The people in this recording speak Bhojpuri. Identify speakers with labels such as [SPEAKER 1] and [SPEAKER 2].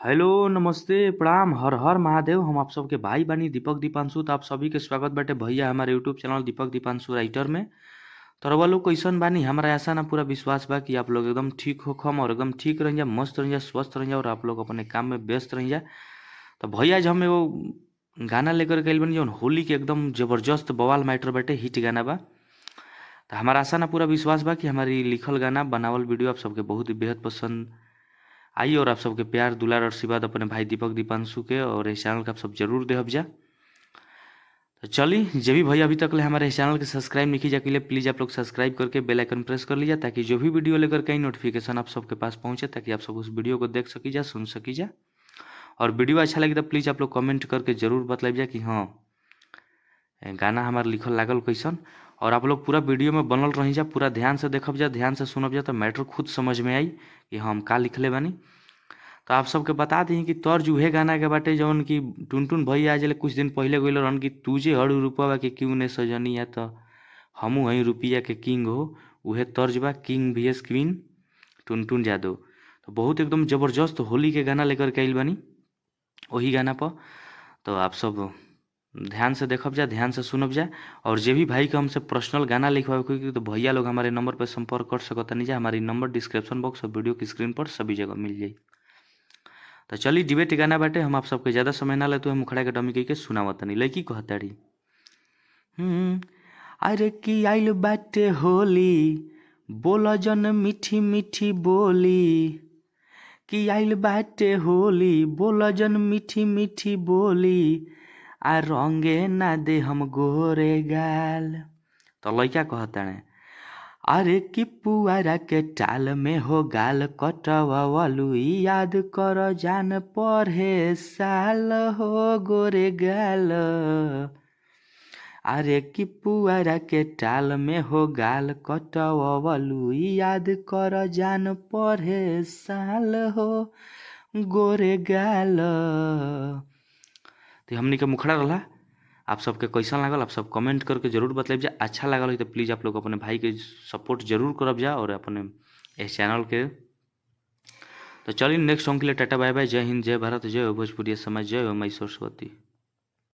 [SPEAKER 1] हेलो, नमस्ते, प्रणाम, हर हर महादेव। हम आप सबके भाई बानी दीपक दीपांशु। तो आप सभी के स्वागत बाटे भैया हमारे YouTube channel Deepak Deepanshu writer में। तो रउआ लोग कैसन बानी? हमरा आशा ना पूरा विश्वास बा कि आप लोग एकदम ठीक होखम और एकदम ठीक रहिजा, मस्त रहिजा, स्वस्थ रहिजा और आप लोग अपने काम में व्यस्त रहिजा। तो भैया आज हम एगो गाना लेकर के आइल बानी जौन होली के एकदम जबरदस्त बवाल मैटर बाटे, हिट गाना बा। तो हमारा आशा ना पूरा विश्वास बा कि हमारी लिखल गाना बनावल वीडियो आप सबके बहुत ही बेहद पसंद आई और आप सबके प्यार दुलार और आशीर्वाद अपने भाई दीपक दीपांशु के और इस चैनल के आप सब जरूर देहब जा। तो चली जब भी भैया अभी तक ले हमारे इस चैनल के सब्सक्राइब नहीं किया के लिए प्लीज़ आप लोग सब्सक्राइब करके बेल आइकन प्रेस कर लीजिए, ताकि जो भी वीडियो लेकर के आई नोटिफिकेशन आप सबके पास पहुंचे, ताकि आप सब उस वीडियो को देख सकी जा, सुन सकी जा। और वीडियो अच्छा लगे तो प्लीज़ आप लोग कमेंट करके जरूर बतलाइब जा कि हाँ गाना हमार लिखल लागल कैसन। और आप लोग पूरा वीडियो में बनल रही जा, पूरा ध्यान से देखब जा, ध्यान से सुनब जा, तो मैटर खुद समझ में आई कि हम का लिखले बानी। तो आप सबके बता दी कि तर्ज उहे गाना के बाटे जौन कि टुनटुन भैया आज ले कुछ दिन पहले गइल रहन कि तुझे हर रुपवा के क्यों ने सजनिया, तो हमू हई रुपया के किंग हो, उहे तर्ज बा king V S queen Tuntun Yadav. तो बहुत एकदम जबरदस्त होली के गाना लेकर के आइल बानी वही गाना पर। तो आप सब ध्यान से देखब जा, ध्यान से सुनब जा। और जे भी भाई के हमसे पर्सनल गाना लिखवावे के होई तो भैया लोग हमारे नंबर पर संपर्क कर सकतनी जा। हमारी नंबर डिस्क्रिप्शन बॉक्स और वीडियो की स्क्रीन पर सभी जगह मिल जाई। तो चली डिबेट गाना बाटे, हम आप सबके ज़्यादा समय ना लेते हुए मुखड़ा के डमी कह के सुनावतनी। लड़की कहताड़ी अरे कि आइल बाटे होली, बोल जन मीठी मीठी बोली, कि आइल बाटे होली, बोल जन मीठी मीठी बोली, आ रंगे ना दे हम गोरे गाल। तो लड़का कहताड़े अरे कि पुआरा के टाल में हो गाल कटवालू, याद कर जान पढ़े साल हो गोरे गाल। अरे कि पुआरा के टाल में हो गाल कटवालू, याद कर जान पढ़े साल हो गोरे गाल। तो हमनी के मुखड़ा रहा, आप सबके कैसन लागल आप सब कमेंट करके जरूर बतलाइब जा। अच्छा लागल हो तो प्लीज़ आप लोग अपने भाई के सपोर्ट जरूर करब जा और अपने इस चैनल के। तो चलिए नेक्स्ट सॉन्ग के लिए टाटा बाय बाय, जय हिंद, जय भारत, जय हो भोजपुरी समाज, जय हो माई सरस्वती।